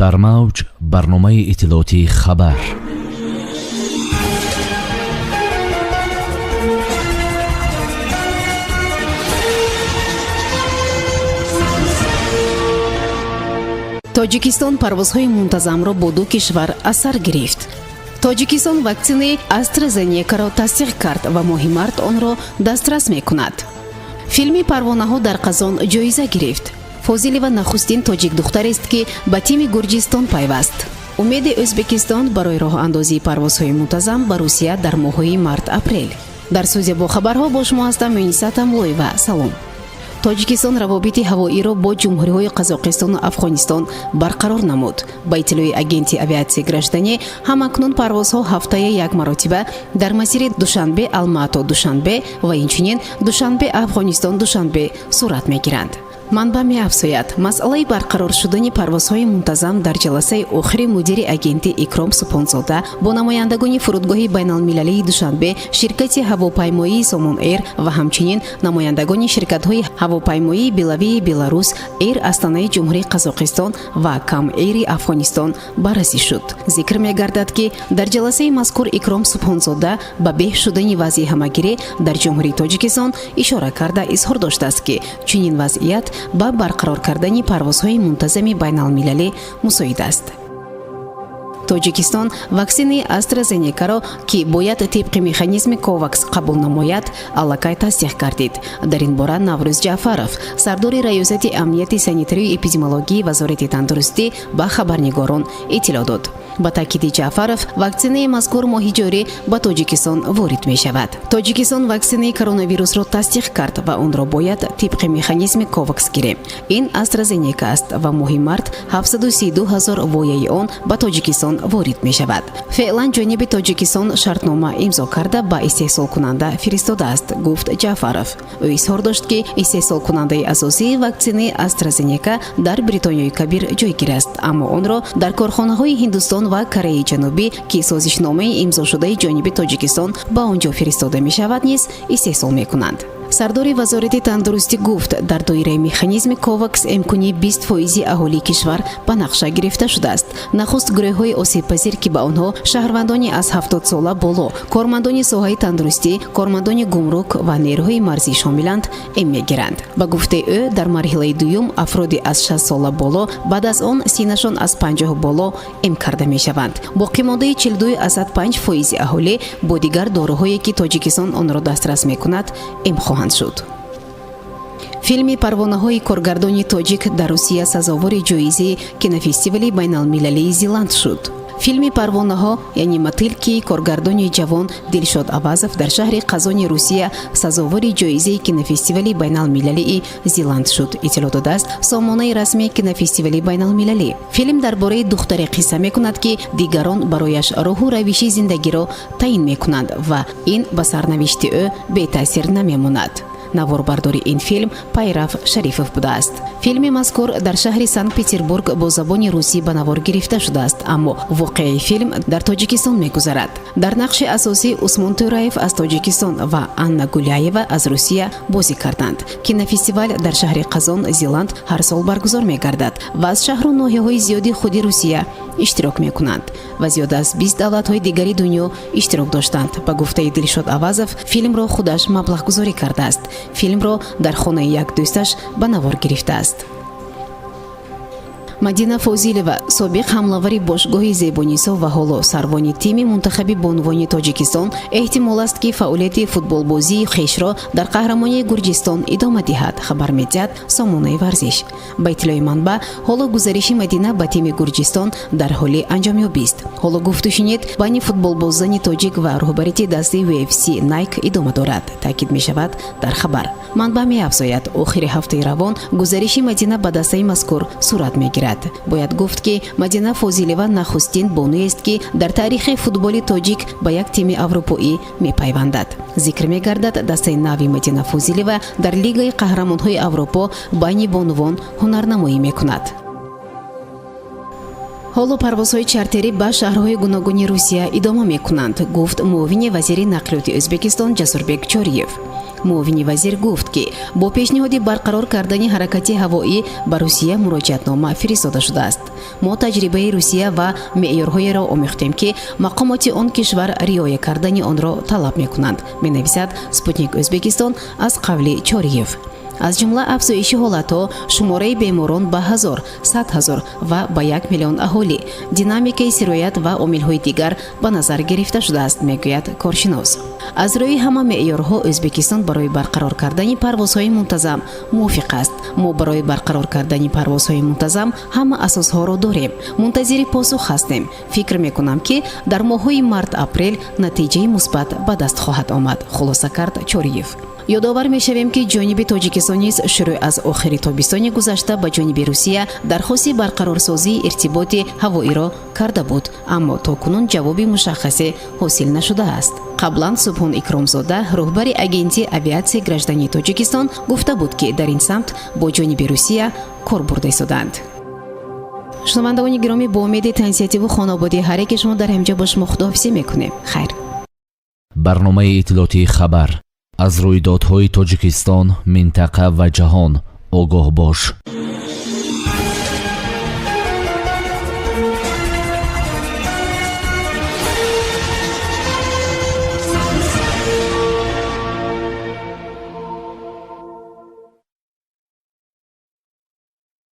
Дар мавҷ барномаи иттилоотии «Хабар». Тоҷикистон парвозҳои мунтазамро бо ду кишвар аз сар гирифт. Тоҷикистон ваксинаи Астразенекаро тасдиқ кард ва моҳи март онро дастрас мекунад. Филми «Парвонаҳо» дар Қазон ҷоиза гирифт. Фозилева нахустин тоҷикдухтарест, ки ба тими Гурҷистон пайваст. Умеди Ӯзбекистон барои роҳандозии парвозҳои мунтазам ба Русия дар моҳҳои март-апрел. Дар студия бо хабарҳо бо шумо ҳастам Муниса Тамлоева. Салом. Тоҷикистон равобити ҳавоиро бо ҷумҳуриҳои Қазоқистону Афғонистон барқарор намуд. Ба иттилои агенти авиатсияи гражданӣ, ҳамакнун парвозҳо ҳафтае як маротиба дар масири Душанбе Алмато Душанбе ва инчунин Душанбе Афғонистон Душанбе сурат мегиранд. Манбаъ меафзояд, масъалаи барқарор шудани парвозҳои мунтазам дар ҷаласаи охири мудири агентӣ Икром Субҳонзода бо намояндагони фурудгоҳи байналмилалии Душанбе, ширкати ҳавопаймоии Сомон Эйр ва ҳамчунин намояндагони ширкатҳои ҳавопаймоии Белавии Беларус, Эйр Астанаи Ҷумҳурии Қазоқистон ва Кам Эйри Афғонистон баррасӣ шуд. Зикр мегардад, ки дар ҷаласаи мазкур Икром Субҳонзода ба беҳ шудани вазъи ҳамагирӣ дар Ҷумҳурии Тоҷикистон ишора карда, изҳор доштааст, ки чунин вазъият ба барқарор кардани парвозҳои мунтазами байналмилалӣ мусоид аст. Тоҷикистон ваксинаи Астразенекаро, ки бояд тибқи механизми Ковакс қабул намояд, аллакай тасдиқ гардид. Дар ин бора Наврӯз Ҷаъфаров, сардори Раёсати амнияти санитарию эпидемиологии Вазорати тандурустӣ, ба хабарнигорон иттилоъ дод. Ба таъкиди Ҷаъфаров, ваксинаи мазкур моҳи ҷорӣ ба Тоҷикистон ворид мешавад. Тоҷикистон ваксинаи коронавирусро тасдиқ кард ва онро бояд тибқи механизми Ковакс гирем. Ин Астразенека аст ва моҳи март 732 ҳазор вояи он ба Тоҷикистон ворид мешавад. Феълан ҷониби Тоҷикистон шартнома имзо карда, ба истеҳсолкунанда фиристодааст, гуфт Ҷаъфаров. Ӯ изҳор дошт, ки истеҳсолкунандаи асосии ваксинаи Астразенека дар Бритониёи Кабир ҷойгир аст, аммо онро дар корхонаҳои Ҳиндустон ва Кореяи Ҷанубӣ, ки созишномаи имзошудаи ҷониби Тоҷикистон ба он ҷо фиристода мешавад, низ истеҳсол мекунанд. Сардори Вазорати тандурустӣ гуфт, дар доираи механизми Ковакс имкони 20 фоизи аҳолии кишвар ба нақша гирифта шудааст. Нахуст гурӯҳҳои осебпазир, ки ба онҳо шаҳрвандони аз 70сола боло, кормандони соҳаи тандурустӣ, кормандони гумрук ва нерӯҳои марзӣ шомиланд, эм мегиранд. Ба гуфтаи ӯ, дар марҳилаи дуюм афроди аз 60 сола боло, баъд аз он синнашон аз 50 боло эм карда мешаванд. Боқимондаи 42,5 фоизи аҳолӣ бо дигар доруҳое, ки Тоҷикистон онро дастрас мекунад, эм хоҳанд шуд. Филми «Парвонаҳои» коргардони тоҷик дар Русия сазовори ҷоизаи кинофестивали байналмилалии Зиланд шуд. Филми «Парвонаҳо», яъне «Мотыльки» коргардони ҷавон Дилшод Авазов дар шаҳри Қазони Русия сазовори ҷоизаи кинофестивали байналмилалии Зиланд шуд, иттилоъ додааст сомонаи расмии кинофестивали байналмилалӣ. Филм дар бораи духтаре қисса мекунад, ки дигарон барояш роҳу равиши зиндагиро таъин мекунанд ва ин ба сарнавишти ӯ бетаъсир намемонад. Наворбардори ин филм Пайрав Шарифов будааст. Филми мазкур дар шаҳри Санкт Петербург бо забони русӣ ба навор гирифта шудааст, аммо воқеаи филм дар Тоҷикистон мегузарад. Дар нақши асосӣ Усмон Тӯраев аз Тоҷикистон ва Анна Гуляева аз Русия бозӣ карданд. Кинофестивал дар шаҳри Қазон Зиланд ҳар сол баргузор мегардад ва аз шаҳру ноҳияҳои зиёди худи Русия иштирок мекунанд ва зиёда аз 20 давлатҳои дигари дунё иштирок доштанд. Ба гуфтаи Дилшод Авазов, филмро худаш маблағгузорӣ кардааст. Филмро дар хонаи як дӯсташ ба навор гирифтааст. Мадина Фозилева, собиқ ҳамлавари бошгоҳи Зебонисо ва ҳоло сарвони тими мунтахаби бонувони Тоҷикистон, эҳтимол аст, ки фаъолияти футболбозии хешро дар қаҳрамонии Гурҷистон идома диҳад, хабар медиҳад сомонаи варзиш. Ба иттилои манбаъ, ҳоло гузариши Мадина ба тими Гурҷистон дар ҳоли анҷомёбист. Ҳоло гуфтушунид байни футболбозони тоҷик ва роҳбарити дастаи UFC Найк идома дорад, таъкид мешавад дар хабар. Манбаъ меафзояд, охири ҳафтаи равон гузариши Мадина ба дастаи мазкур сурат мегирад. Бояд гуфт, ки Мадина Фозилева нахустин бонуест, ки дар таърихи футболи тоҷик ба як тими аврупоӣ мепайвандад. Зикр мегардад, дастаи нави Мадина Фозилева дар Лигаи қаҳрамонҳои Аврупо байни бонувон ҳунарнамоӣ мекунад. Ҳоло парвозҳои чартерӣ ба шаҳрҳои гуногуни Русия идома мекунанд, гуфт муовини вазири нақлиёти Ӯзбекистон Ҷасурбек Чориев. Муовини вазир гуфт, ки бо пешниҳоди барқарор кардани ҳаракати ҳавоӣ ба Русия муроҷиатнома фиристода шудааст. Мо таҷрибаи Русия ва меъёрҳоеро омӯхтем, ки мақомоти он кишвар риоя кардани онро талаб мекунанд, менависад «Спутник Ӯзбекистон» аз қавли Чориев. Аз ҷумла афзоиши ҳолатҳо, шумораи беморон ба 1000, 100 000 ва ба 1 миллион аҳолӣ, динамикаи сироят ва омилҳои дигар ба назар гирифта шудааст, мегӯяд коршинос. Аз рӯи ҳама меъёрҳо Ӯзбекистон барои барқарор кардани парвозҳои мунтазам мувофиқ аст. Мо барои барқарор кардани парвозҳои мунтазам ҳама асосҳоро дорем, мунтазири посух ҳастем. Фикр мекунам, ки дар моҳҳои март, апрел натиҷаи мусбат ба даст хоҳад омад, хулоса кард Чориев. Ёдовар мешавем, ки ҷониби Тоҷикистон низ шурӯъ аз охири тобистони гузашта ба ҷониби Русия дархости барқарорсозии иртиботи ҳавоиро карда буд, аммо то кунун ҷавоби мушаххасе ҳосил нашудааст. Қаблан Субҳон Икромзода, роҳбари Агентии авиатсияи граждании Тоҷикистон, гуфта буд, ки дар ин самт бо ҷониби Русия кор бурда истодаанд. Шунавандагони гиромӣ, бо умеди тансиҳативу хонаободии ҳар яке шумо дар ҳамҷо бо шумо худоҳофизӣ мекунем. Хайр. Барномаи иттилоотии «Хабар». Аз рӯйдодҳои Тоҷикистон, минтақа ва ҷаҳон огоҳ бош.